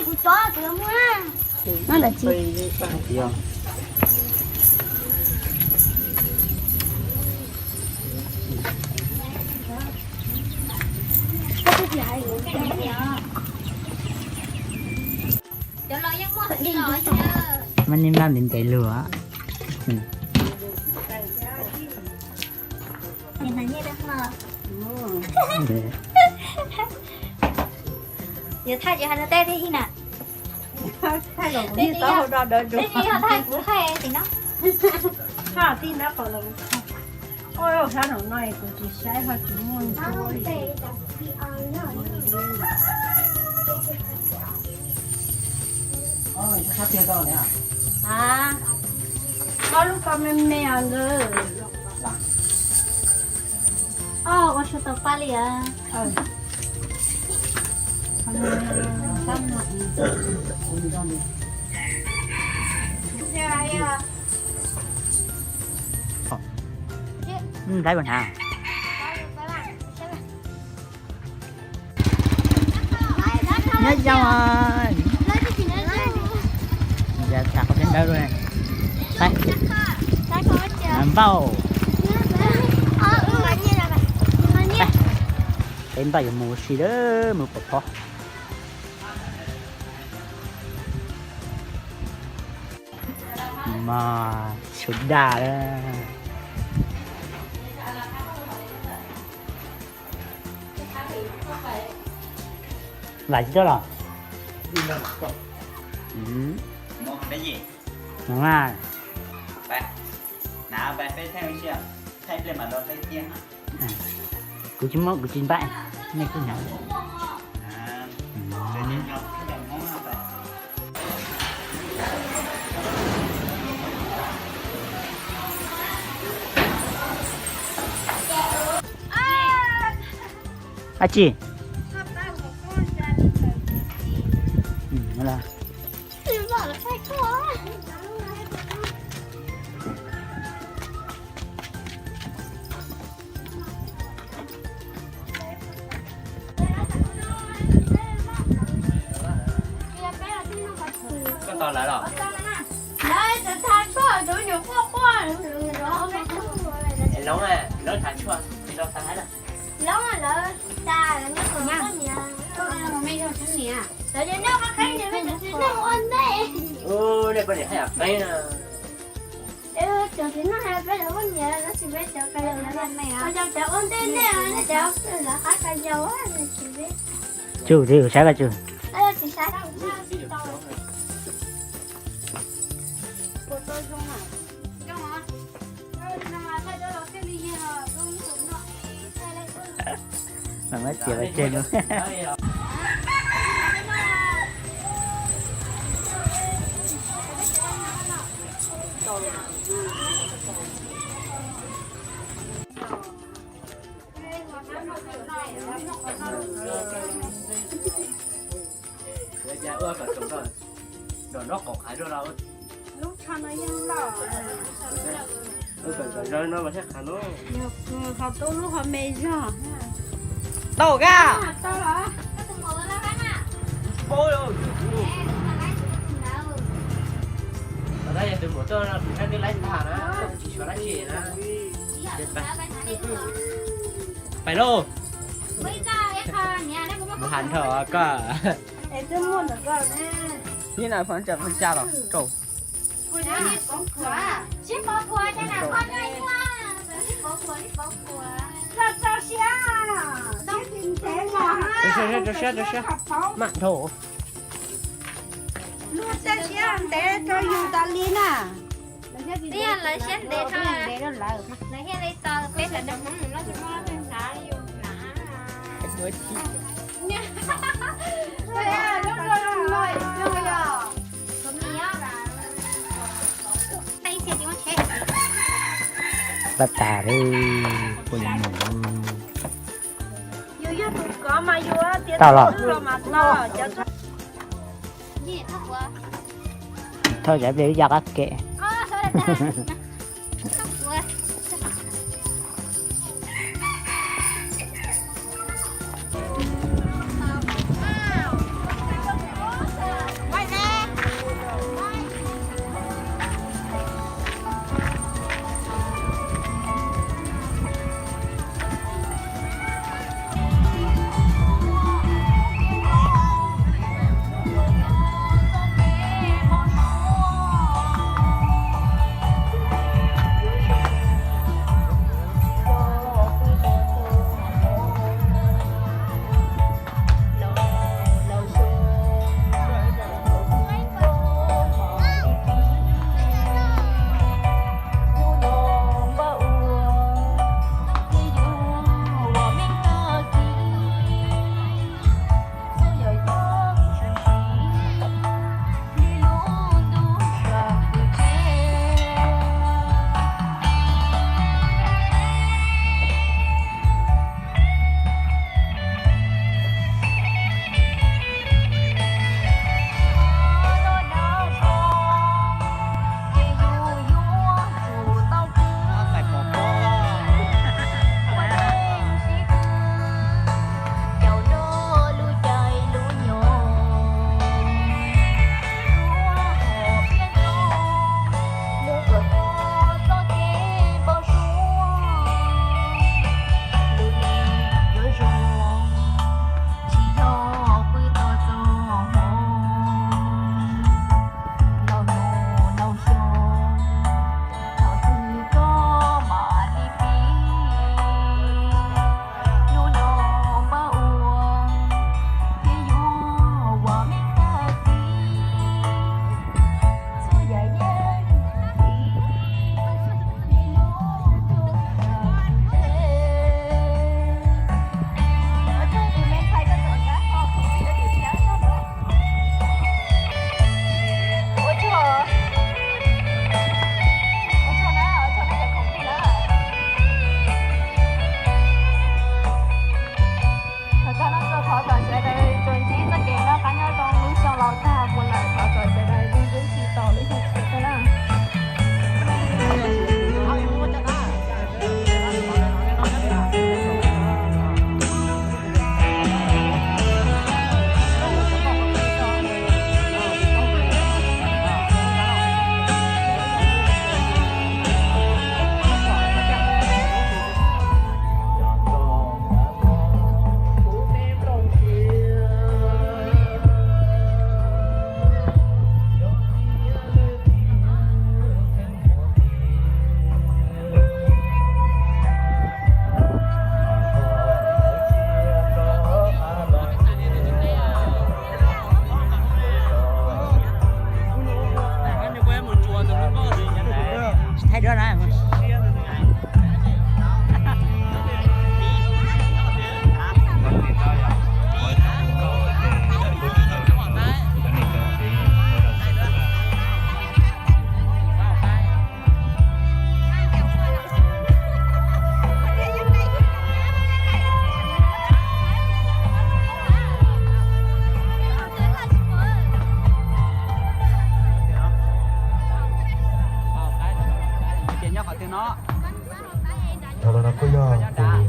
Kuv cov kuv yuav muab. No ntawm tsis. Mas nej maj ntev ntev lug. Yuav thaij ces hais rau teb thiab na. Thaij los kuv yeej tau hau do dawv dua. Thaij kuv thaij tim no. Thaij tib nrab qhov los kuv thaij. Ua hlab no no kuv tsis saib ho tsis muaj ntsuab li. Ob lub ko me me os nkawd. Ua tsis tau pab li as. Laib ua hnav. Nyob zoo. Yog tham qhov peb dawb dua. Npauj. Peb npauj yuav mus ua si lawm, mus pov pob. Mas sawv dag lawm. Vam tsis tuaj los? Kuv tsis muab, kuv tsis npaj, nej kuj hnav. Ab tsi. Koj tos lawv los? Lawv tham tshuaj, tus nyuam quaj quaj. Loob, loob tham tshuaj, tsis tau tham lawm. Loob lawv tas, lawv nyob qhov niam. Lawv nyob qhov qeeb, nej ua ntej. Nej poj niam haj yam qeeb na. Cov txiv neej hais peb cov poj niam, lawv tsis peb cov ka yau, cov ua ntej nej, nej cov lawv qab ka yau tsis peb. Tsum, saib koj tsum. Mam muab txiav los tseg no. Lub tsho no yeej loj. Ho tub lub ho me zog. Tau ka? Tau los. Tus muam tuaj no kuv saib twb laib tag na, tsis suav dab tsi na. Pais lauj. Mus has nrho koj. Ib no phoov tsam phoov tsam los rau. Rau siab, rau siab, rau siab. Mam dhau. Lub txaj siab ntev rau yus tas li na. Ib yam lawv siab ntev rau lawv, lawv thiaj li tau peb sawv daws Hmoob mus noj tsis muaj leej twg hnav li yus hnav. Pab tas li, puas yuav mus? Tau los. Thauj, yog ib pliag wb ya qab ke. Thaum no kuj yog tus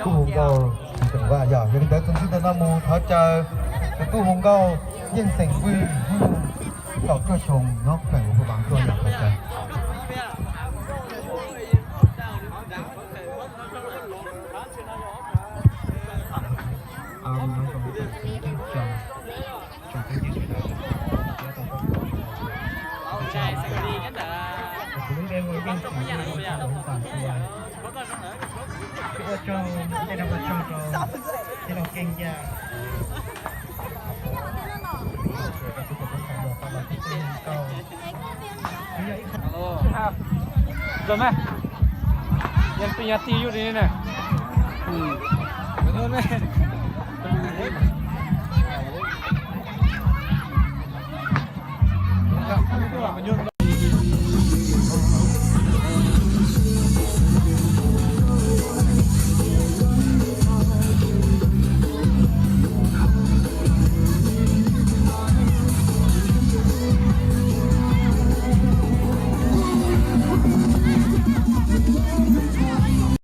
tub hu nkauj Yeej Xeem Vaj yog. Yog li ntawd txuas ntxiv ntawm no mus thov caw tus tub hu nkauj Yeej Xeem Vwj kaum cuaj xyoo nyob feem Hua Vav Tuaj yog thov caw. Ua tsaug, ua tsaug rau tij laug Keej Yaj. Los mas, yog peb nyab tij yug li ne.